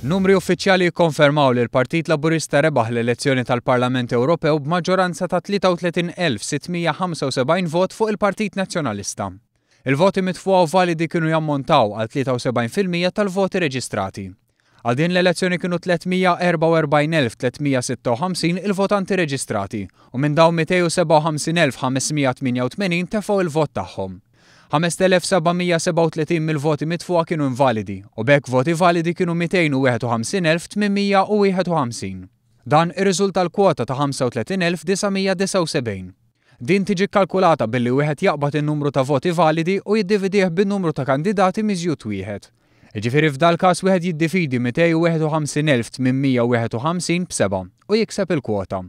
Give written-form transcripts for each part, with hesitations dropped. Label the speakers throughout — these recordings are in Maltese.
Speaker 1: Numri uffiċjali jikkonfermaw li l-Partit Laburista rebaħ l-elezzjoni tal-Parlament Ewropew b'maġġoranza ta' 33,675 vot fuq il-Partit Nazzjonalista. Il-voti mitfugħa u validi kienu jammontaw għal 73% tal-voti reġistrati. Għal din l-elezzjoni kienu 344,356 il-votanti reġistrati u minn dawn 257,588 tefgħu il-vot tagħhom. 5,737 mill-voti mitfugħa kienu invalidi u b'hekk voti validi kienu 251,851. Dan irriżulta l-kwota ta' 35,979. Din tiġi kkalkulata billi wieħed jaqbad in-numru ta' voti validi u jiddividih bin-numru ta' kandidati miżjud wieħed. Jiġifieri f'dal-każ wieħed jiddividi 251,851 b'sebgħa u jikseb il-kwota.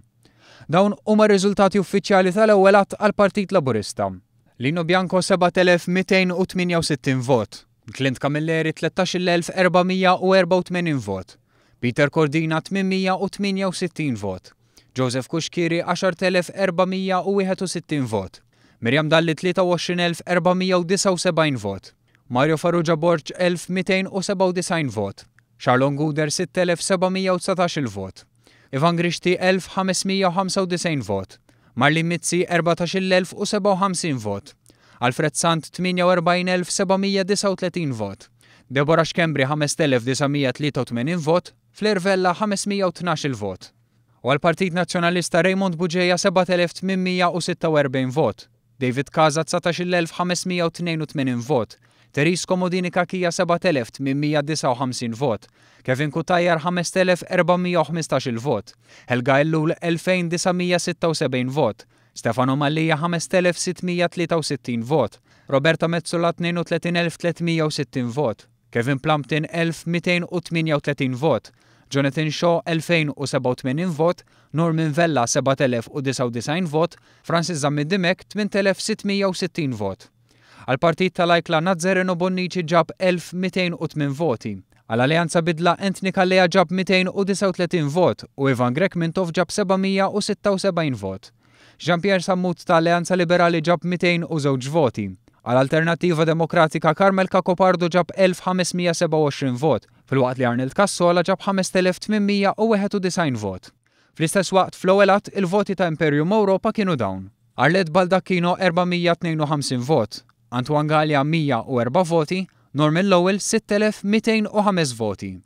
Speaker 1: Dawn huma r-riżultati uffiċjali tal-ewwel għadd għall-Partit Laburista. Lino Bianco 7,268 vot, Clint Camilleri 13,484 vot, Peter Cordina 868 vot, Joseph Cuschieri 10,461 vot, Miriam Dalli 23,479 vot, Mario Farrugia Borg 1,297 vot, Charlon Gouder 6,719 vot, Ivan Grixti 1,595 vot, Marlene Mizzi 14,057 vot, Alfred Sant 48,739 vot, Deborah Schembri 5,983 vot, Fleur Vella 512 vot. U għall-Partit Nazzjonalista Raymond Bugeja 7,846 vot, David Casa 19,582 vot, Therese Comodini Cachia 7,859 vot, Kevin Cutajar 5,415 vot, Helga Ellul 2,976 vot, Stefano Mallia 5,663 vot, Roberta Metsola 32,360 vot, Kevin Plumpton 1,238 vot, Jonathan Shaw 2,087 vot, Norman Vella 7,099 vot, Francis Zammit Dimech 8,660 vot. Għall-partit tal-Ajkla Nazzareno Bonnici ġab 1,208 voti. Għal-Alleanza Bidla Anthony Calleja ġab 239 vot u Ivan Grech Mintoff ġab 776 vot. Jean-Pierre Sammut ta' Alleanza Liberali ġab 202 voti. Għal-Alternattiva Demokratika Carmel Cacopardo ġab 1527 vot, filwaqt li Arnold Cassola ġab 5891 vot. Fl-istess waqt fl-ewwel għadd il-voti ta' Imperium Europa kienu dawn. Arlette Baldacchino 452 vot, Antoine Galea 104 voti, Norman Lowell 6205 voti.